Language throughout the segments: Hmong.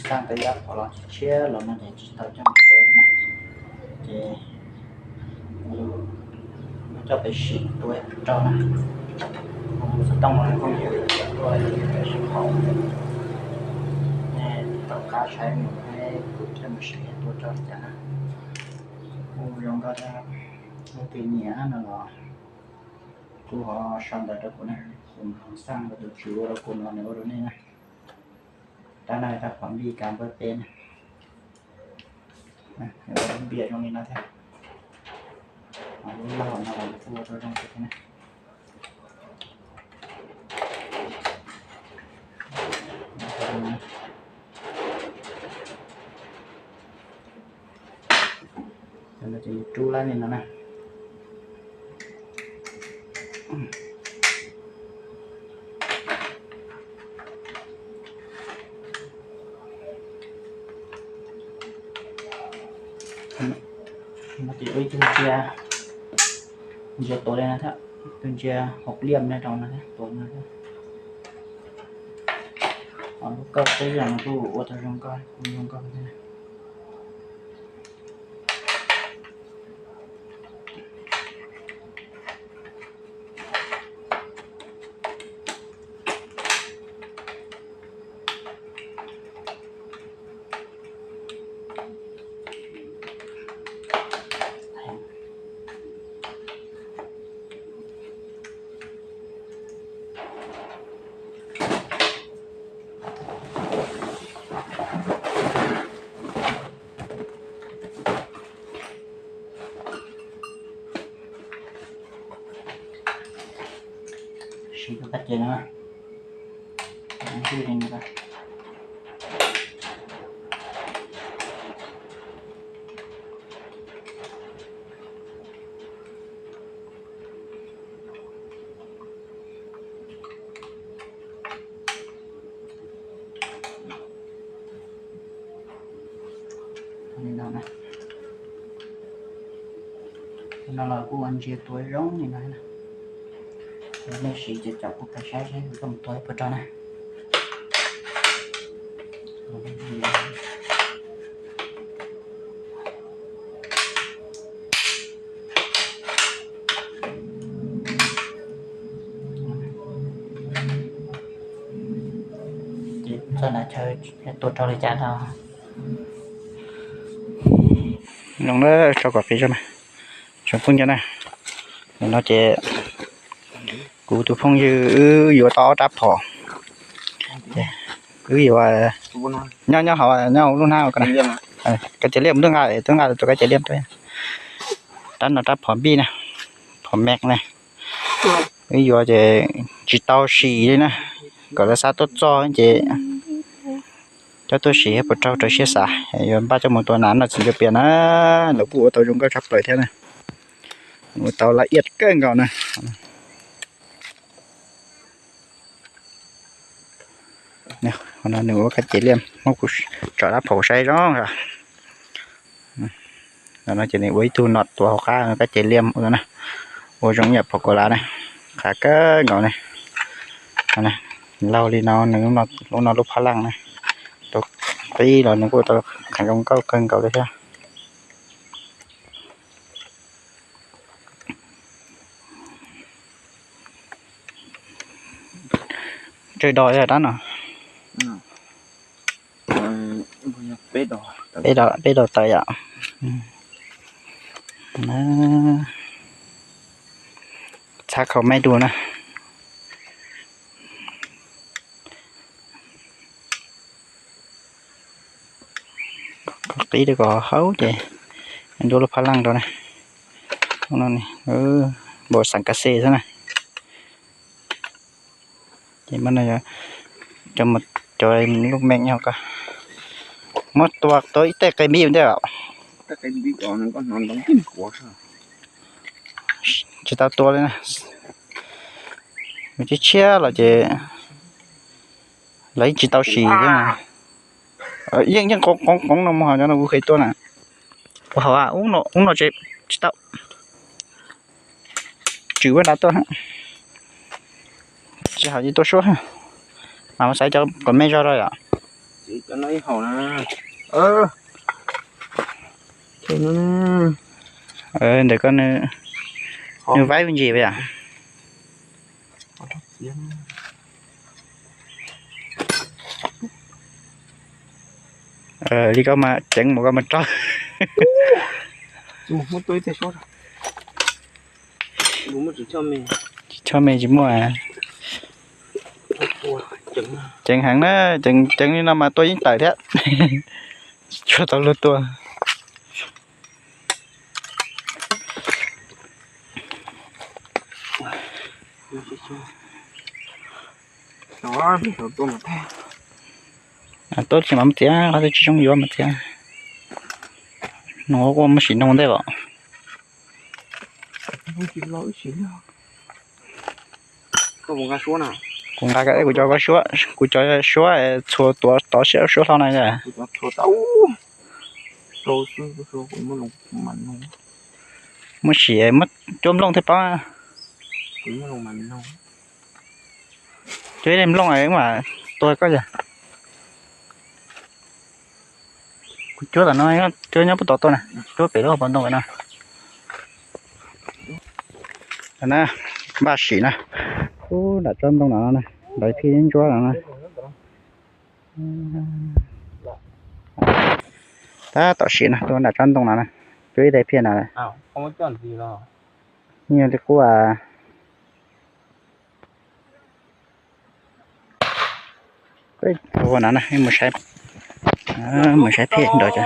Tag ntawd yog qhov los tshiab los no ces tsis tau coj mus tua na. Ces coj pem sim tua rau na. Tus xov tooj no kuj yog tua pem sim qhov, nej tau qab saib mus thiab kuv thiaj mus saib tua rau li cas na. Kuj zoo nkauj thiab, leej twg nyiam no los kuj ho sau ntawv rau kuv na, kuv xaj tus tswv ua rau kuv no nws ua rau nej na. Rab no rab phom npij kav npawb peb na. Lub npias zoo li no thiab, lub laug no los kuj ua rau zoo thiab na. Cov no ces nws rub lawm li no na. No ces ua ib tug ntsia, ntsia tuav li no thiab, tus ntsia hauv liam no rau no thiab, tuav no thiab. Lub kauj teb zoo kuj ua tau zoo nkauj, kuj zoo nkauj thiab. Siv tus kab ces no. No los kuj ua ntsia tuav zoo li no. Nej siv ces caum kuv pab saib seb kuv tua puas rau na. Ces txog na chaw tua rau li cas no. Zoo na, tso kom qis zog na. Tsoom phooj ywg na, no ces kuv tus phooj ywg wb yuav tau ob rab phom. Wb yuav nyob nyob hauv nyob hauv lub hnab ko na. Kab ces liam twb nqa, twb nqa tus kab ces liam tuaj. Rab no rab phom npij na, phom mev na. Wb yuav ces tsis tau sim li na, kom lawv xa tuaj txog ces coj tuaj sim puas raug raws siab xav. Yuav npaj coj mus tua nas noj txiv ntxuav pias na, lawv kuj ua tau zoo nkauj tshaj plaws thiab na. Ua tau laj iab kawg nkaus na. Qhov no nws ua kab ces liam, muab kuv tso rab phom saib zoo. No ces nws ua ib tug nom tuav hauv qab kab ces liam ua na, ua zoo yam phom kaus lav na, qab kawg nkaus ne. Laug li no nws lub no lub phab laj na, tau qib los nws kuj tau kheev zoo nkauj kawg nkaus li thiab. Tsawg dos rab no? Peb dos tawm yom. Txhab khaum meb dua na. Koj qib rau kom haub ces ntsuab lub phab laj rau na. Npaum xeem kas xes xwb na. Ces muab no cov lub meej nyob ko, muab tua tua ib tej qe npib ntej os. Tsis tau tua li na. Nws tshiab tshiab los ces lawv yeej tsis tau sim thiab. Yeej yeej qoov qoov no mus hauv cov no kuv qhia tuaj na. Ua hauv ub no tsis tau. Tswm ua nrad tuaj, tsis hauv yeej tuaj suab. Mas mus xaiv cov kom me zog rau yom. Ib haum na. Ntawm koj nws vaib ntsis yom. Li koj mas ceev mas koj mas rau. Tsis tshoj me tsis muaj. Ceev heev na, ceev li no mas tua yeej tawm thiab. Tsuas tau luag tua. Tuaj tsis mam txiav, qhov twg tsis zoo yuav mam txiav. Nws kuj muaj sim noog ntej los. Kuv nqa kuv cov suab, kuv cov suab txhua tuav tov siab suab hlo na. Muab sim muab cuab nplooj thiaj paub. Cuab ib daim nplooj mas tua koj yog. Kuv cuab tom no, cuab nyob puag tod tuaj na, cuab pem lub hauv paus ntoo no. Na, npaj sim na. Ub, nram tsob ntoo no na, nram phij ntsuab no na. Tab tom sim no, tuaj nram tsob ntoo no na, cuab ib daim phiaj no. Yog li kuj ua no na, mus saib, mus saib phiaj nrov.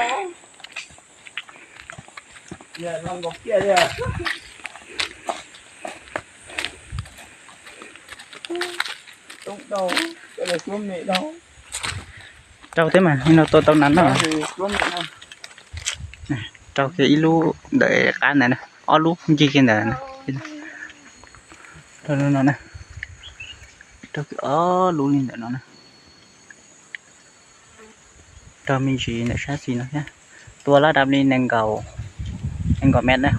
Rau thiab mas, no tua tau nas no. Rau kiag ib lub ntawm qab ntawd, ob lub ncig kiag ntawd. Rau kiag ob lub li ntawm no na. Rau me ntsis ntawm sab xis no thiab. Tua lab dab li nees nkaum, nees nkaum mev na.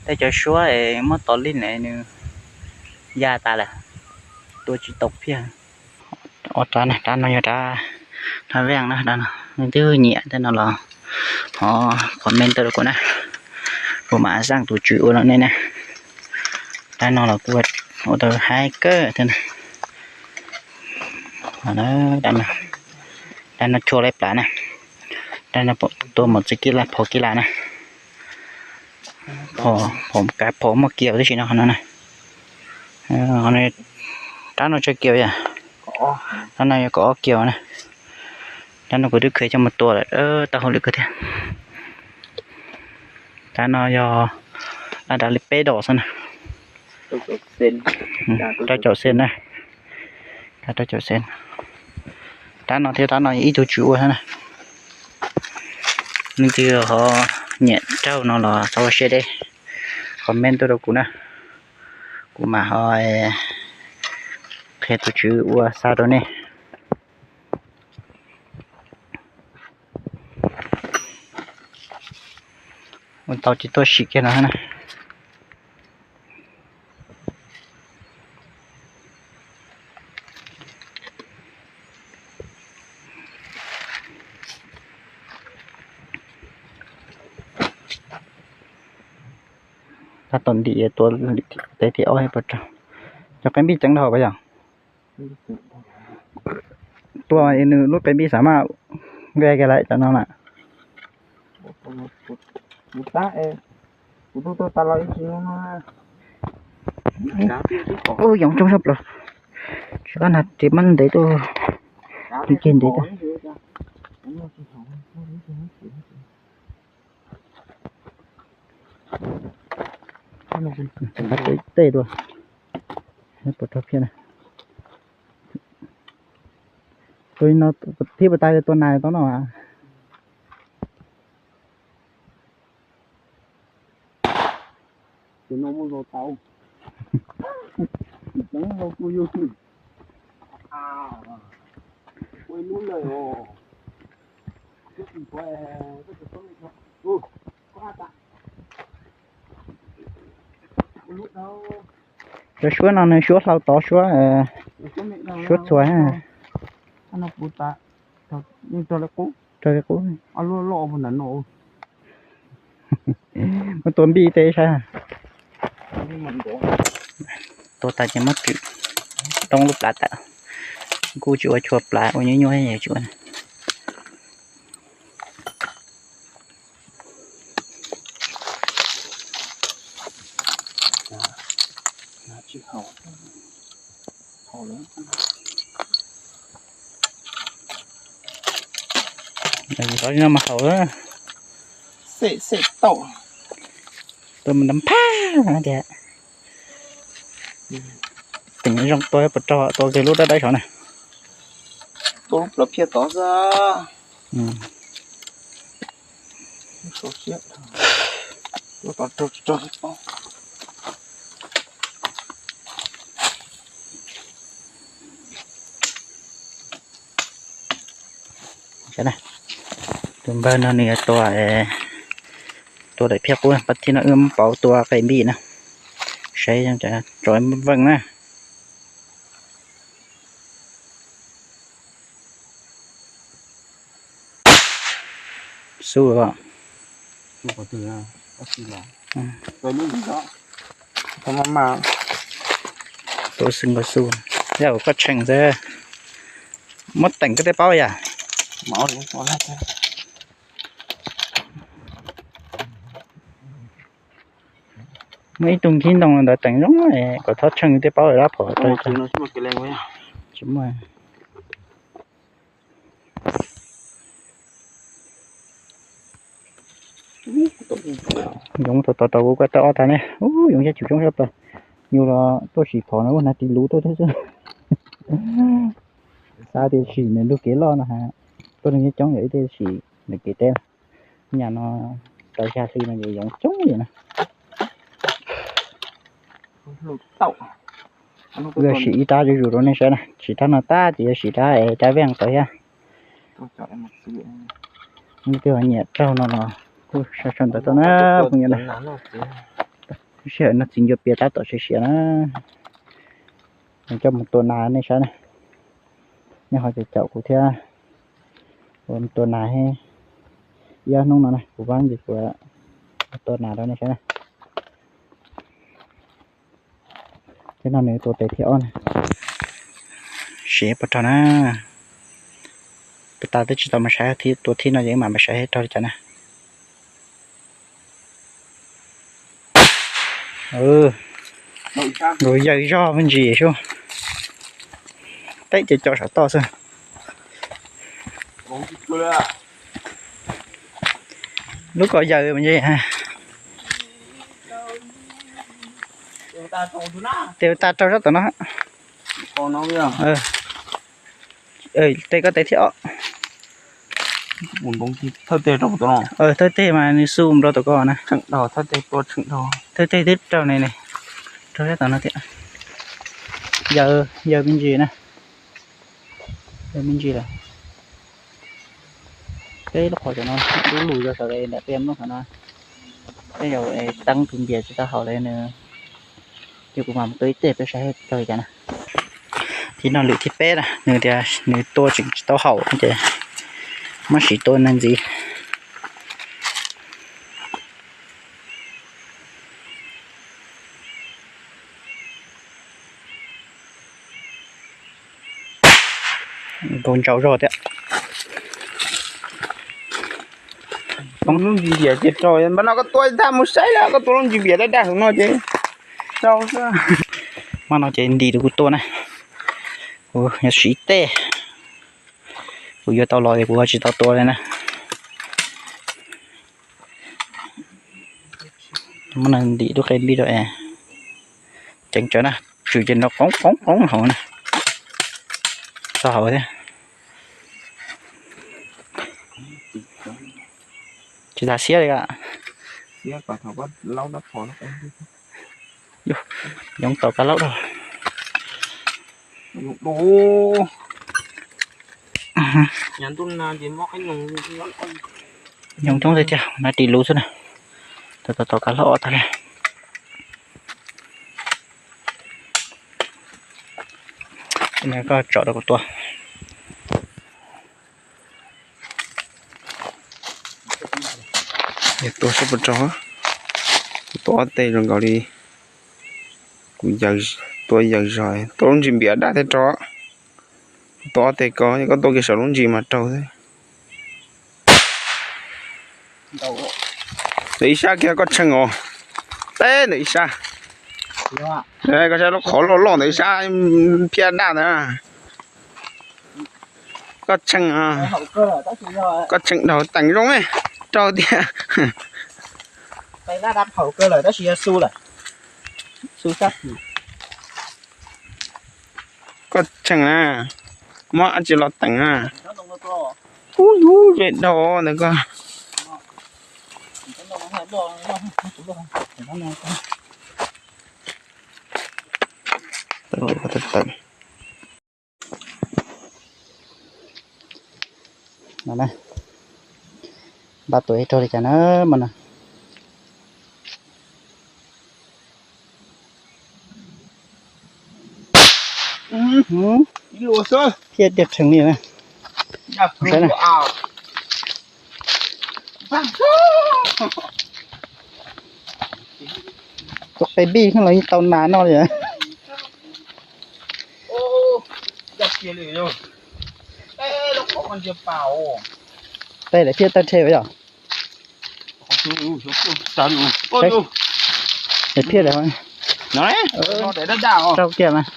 Tej cov suab es muab tos lij na nws ya tas lawm, tua tsis tau phiaj. Ua rab na, rab no yog rab, rab veej na, rab no nej twb nyiam tej no los ho comment tuaj rau kuv na, kuv mam xaj tus tswv ua rau nej na. Rab no los kuj ua tau haib kawg thiab na. Rab no chua laib plas na, rab no tua mus txij kib laj phom kib laj na. Phom kav phom muaj kiaus tib si no qhov no na. Rab no tsawg kiaus yom? Rab no yog kaum ob kiaus na. Rab no kuv twb khiav coj mus tua lawm, tau hauj lwm kawg thiab. Rab no yog laj dab li peb dos xwb na. Rau caum xees na. Rau caum xees. Rab no thiab rab no ib tug tswv ua xwb na. Leej twg ho nyiam rab no los txhob ua siab deb, comment tuaj rau kuv na, kuv mam ho qhia tus tswv ua xa rau nej. Ua tau ces tuaj sim kiag no na. Tab tom ntim tua tes thib ob puas raug. Cov qe npij ceev dhau puas yog? Tua nws lub qe npij xav maj nqe kiag lawm cov no na. Ub, yoov tsoob sab plaws. Tsis qab nag ris mab ntev tuaj, ceg ntev tuaj. Tej tuaj, puas raug phiaj na. Tus no thiab puas tas tua nas tau no. Cov suab no nws suab hlau tod suab, suab txuas. Rau li qub, muab tua npij tej saib. Tua tas ces muab rwm toob lub plhav tawm. Kuj tsis ua chua plhav ua nyuaj nyuaj tsis ua. Ov no mas haum, xej xej tau, tua mas nrov phaj tias. Teem zoo tua puas rau tua kiag lub dawb dawb saud na. Tua lub plawv phiaj tod xwb. Tus npawg no nws tua, tua daim phiaj qub, pab thib no wb muab pauv tua qe npij na. Saib tso veej na. Xub, tua xwb nkaus xub. Yog koj tshee xwb. Muab teem koj tej paub yam. Muab ib tug nkhib ntoo ntawd teem zoo kom txhob tshee tej paub lab phom. Tsis muaj. Yoov tau tau kuv koj tau ob tag ne. Ub, yoov xyab chum coob sab plaws. Yus los tuaj sim phom no ub hnav ris luv tuaj thiab xwb. Xav tias sim nws lub kev loj no ha, tuaj neeg coob coob yom, ib tej sim nws kev teb. Nyaj no tau xya hli no ces yoov coob li na. Yuav sim ib rab zuj zus rau nej saib na, sim rab no tag ces yuav sim rab es rab veej tau thiab. Leej twg ho nyiam raug no los kuj sau sau ntawv tuaj na phooj ywg na. Sij hawm no txiv ncua pias tab tom siav siav na. Coj mus tua nas nej saib na. Nej ho caum caum kuv thiab. Ua tua nas, ib ob hnub no na kuv pab nce kuv tua nas rau nej saib na. Thiab no nws tua tes thib ob na. Siav puas raug na. Tus tas twb tsis tau mus saib, tua thib no ces wb mam mus saib raug li cas na. Nkaus yawg zog me ntsis sub. Teb ces co saum toj xwb. Lub ko yawg me ntsis. Tes tas raug sab tom no. Tes koj tes thib ob. Thawj teg mas nws xu nrau tom ko na. Thawj teg twb raug ne, raug sab tom no thiab. Yawg, yawg me ntsis na. Yawg me ntsis lawm. Peb lub qhov no dub lug yog sawv daws nram pliaj nub qhov no. Tej zaum teeb tus npias tsis tau haum li nws, ces kuv mam mus tua ib teg peb saib raug li cas na. Thib no lwm thib peb na, nws tias nws tua tseem tsis tau haum ces muab siv tua neeg ntxiv. Nkaus ntsaus zog thiab. Lub ntsis npias ces raug, npaj no koj tua tag mus saib, koj tua lub ntsis npias daj daj hauv no ces raug xwb. Hmo no ces ntim rau kuv tua na. Kuv yuav siv tej, kuv yuav tau los es kuv tsis tau tua li na. Muab ntim lub qe npij rau es ceev tsawv na, tswm ces nrov qoob qoob qoob hauv na. Txog hauv thiab. Tsis tas siab li. Yoov tau kab laub rau. Yoov coob tiag tiag, hnav ris luv xwb na. Tau tau kab laub tag li. Koj tsom rau kuv tua. Tua sab puas raug, tua ob teg zoo nkaus li. Kuv tua yawg zog, tua lub ntsis npias daj thiab rog. Tua ob teg ko, yog koj tua kiag saum lub ntsis mas raug xwb. Ntawm ib sab kiag koj tsheej os. Teb ntawm ib sab. Koj saib lub qhov loj loj ntawm ib sab phiab daj ntawd. Koj tsheej, koj tsheej dhau teem zoo, raug tiag. Koj tsheej na, muab dab tsi los teem na. Ub, yus ze dhau ntawd koj. Npaj tua ib rog li cas na mas no. Thiaj tiag rheev li na. Saib na. Tus qe npij los yeej tau nas noj li. Tej lawv thiaj tawg rhe yom. Lawv thiaj rau kiag mas.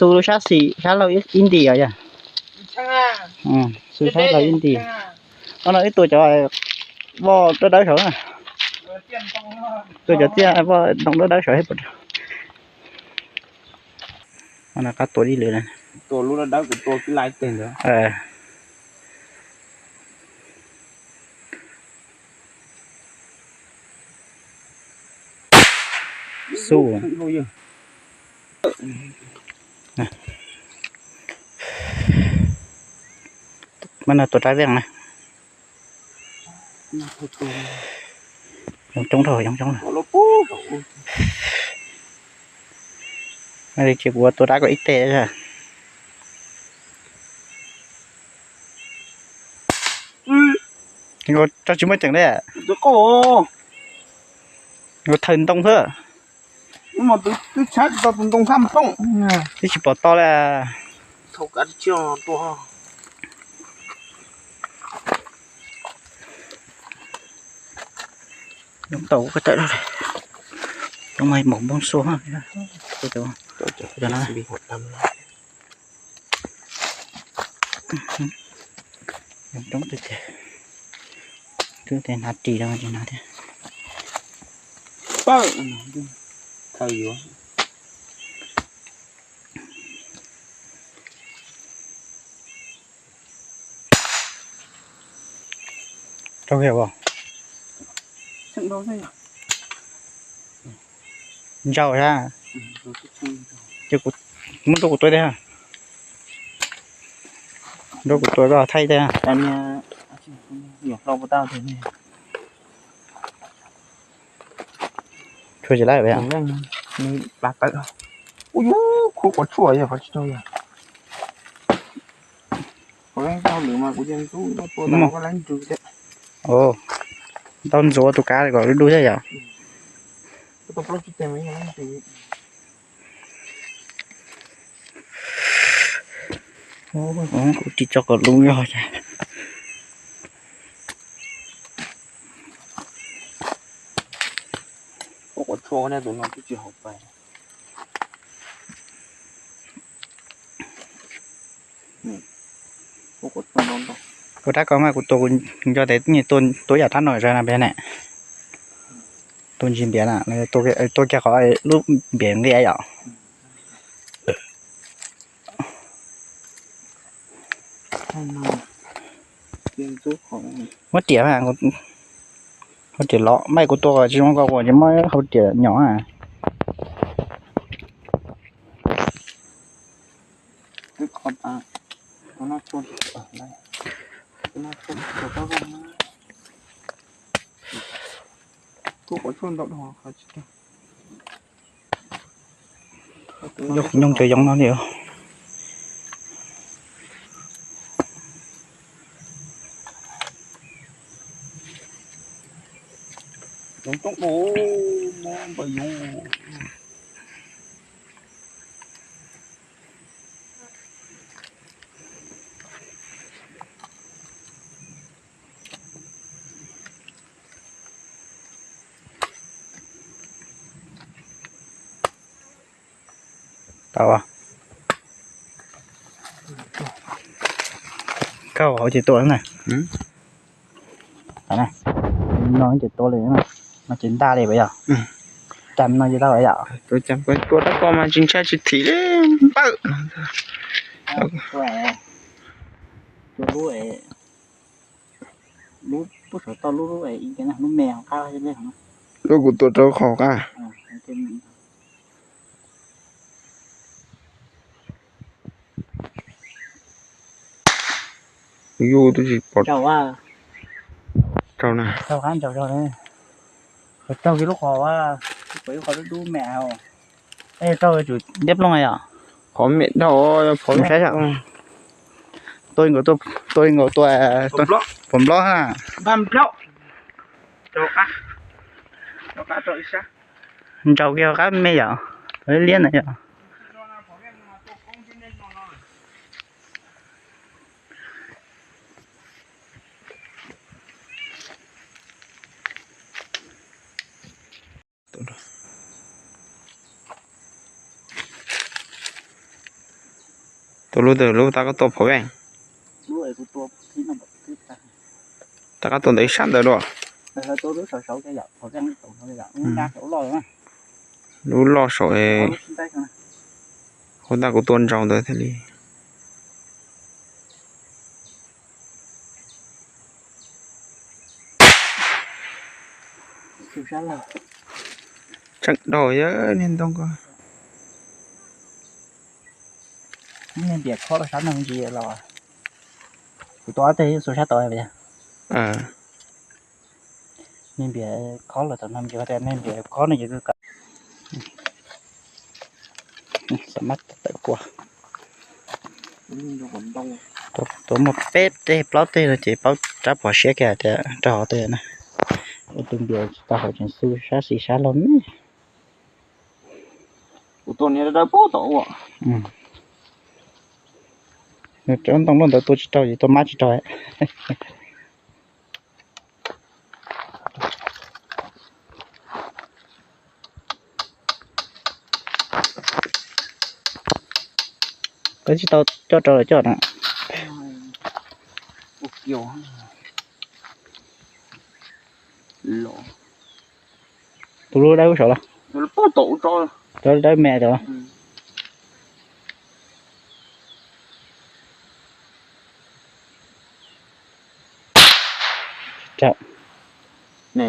Xu sab xis sab laug ib nti os yog. Xu sab laug ib nti. Ob no wb tua cov voj dawb dawb saud na. Tua cov tiaj voj ntoo dawb dawb saud. Qab tua ib lwm. Xu. Mas no tua rab veej na. Yoov coob dhau, yoov coob. Tsis kuv tua rab kom ib teg. Tsis muaj ceem li. Ua thawj ntoo xwb. Twb tsis pom to li. Yoov tau ko tawm, yoov mas npau npoo xua. Yoov coob tiag tiag, twb tias hnav ris rau tsis hnav thiab. Rau kiag as. Ntsau sab. Ces kuv, muab rau kuv tua thiab. Rau kuv tua koj thaij thiab. Tshuav tsis laib. Ua yus, khuab quav tshuaj yog qhov tsis tau yog. Qhov leej tau lwm mas kuv cia ntxub tua tau koj laib nrws thiab. Tau ntxuav tus kav kom dub dub thiab yom. Kuv tsis tso kom lub yog. Ua quav tshuaj ne, tus no twb tsis haum pais. Ua rab ko mas kuv tua, kuv nco tes tua yam rab no zog na peb ne. Tua ntsis npiav na, tua kiag qhov lub npiav nqia yom. Muab riam, hau riam los mas kuv tua tsis zoo ko kuv tsis muab hau riam nyom. Nyob cov yoov no li. Tau. Kauj hauv ces tua na. No ces tua li, no ces ntaj li puas yog? Cam no ces tau yom. Tua rab ko mas tsis ntshai tsis thim li npawm. Lub, lub, lub me, lub kuv tua rau qhov qab. Yus twb tsis pom. Rau na. Rau kiag lub qhov, lub qhov dub dub me. Rau tsum ntiab plooj yom. Qhov me dhau, phom saib. Tua nkaus, tua nkaus tua, phom nplob na. Nraus kiag qab me yom, liab na yom. Tus lub twg lub tab koj tua phom veej? Tab koj tua ntawm ib sab ntawd dua. Lub loj saum, hauv ntej kuv tua ntsaus ntawd thiaj li. Tseem dhau yog niag ntoo ko. Niag npias khob rau sab no ntsis los. Kuv tua ob teg xuas sab tod. Niag npias khob los thaum no ntsis tias niag npias khob no ces kuv kam. Xam mab tawm kua. Tua muaj peb teg plaub teg no ces paub rab phom siab kiag tias rau hauv twg na. Ua tus npias tsis tau hauv tseem xu sab xis sab laug me. Kuv tua niag dawb paub tom ua. Cov ntoo loj ntawd tua tsis raug ces tua mab tsis raug. Koj tsis tau coj rau lawv coj na. Tus lub dawb saud los? Cov dawb me cov.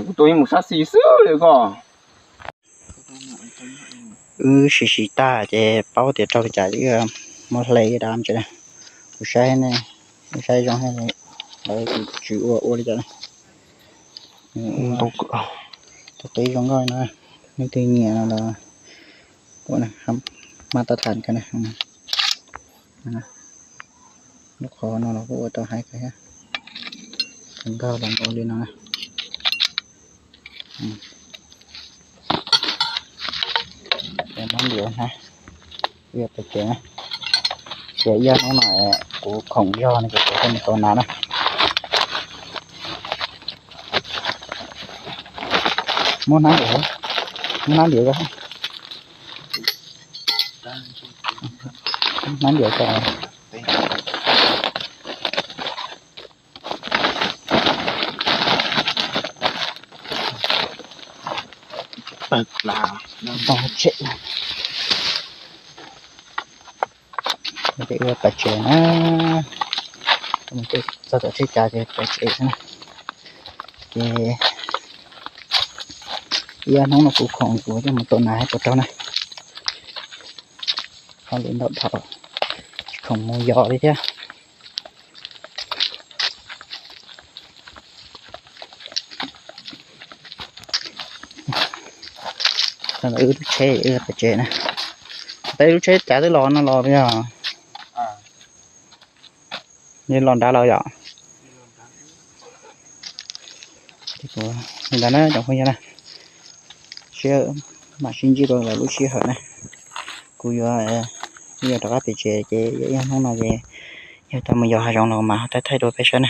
Kuv tua mus sab xis xwb li koj. Wb sim sim tag ces paub tias raug li cas, wb muab hle ib dab ntse na. Kuv saib ne, wb saib zoo lawv tsis ua ua li cas na. Tus qib zoo nkauj no, leej twg nyiam no los ua na, maj tab tham kawg na. Lub qhov no los kuj ua tau hais kawg thiab. Kawg nkaus los ua li no na. Ces muab ntiav na, ib yam pes tsev na. Ces ib yam hnub no kuv khoom yog no ces kuv coj mus tau nas na. Muab hnab ntiav, muab hnab ntiav, hnab ntiav ko. Tawg plas, ntoo tshem. Ces ua pais tsev na. Txog tom tsheb cav ces pais tsev xwb na. Ces ib yam hnub no kuv khoom kuv coj mus tau nas hais puas raug na. Hauj lwm ntau dhau, tsis khoom mus yos li thiab. Tau ntawm wb lub tsheb wb pais tsev na. Tau lub tsheb cav twb los no los yog. Yog los nrad los yom. Li ntawd na cov phooj ywg na, sib, mam sib ntsib rau lwm lub sij hawm na. Kuv yuav, yuav rov qab pem tsev ces yog ib hnub no ces yog tau mus yos hav zoov los mas thaij thaij dua peb saib na.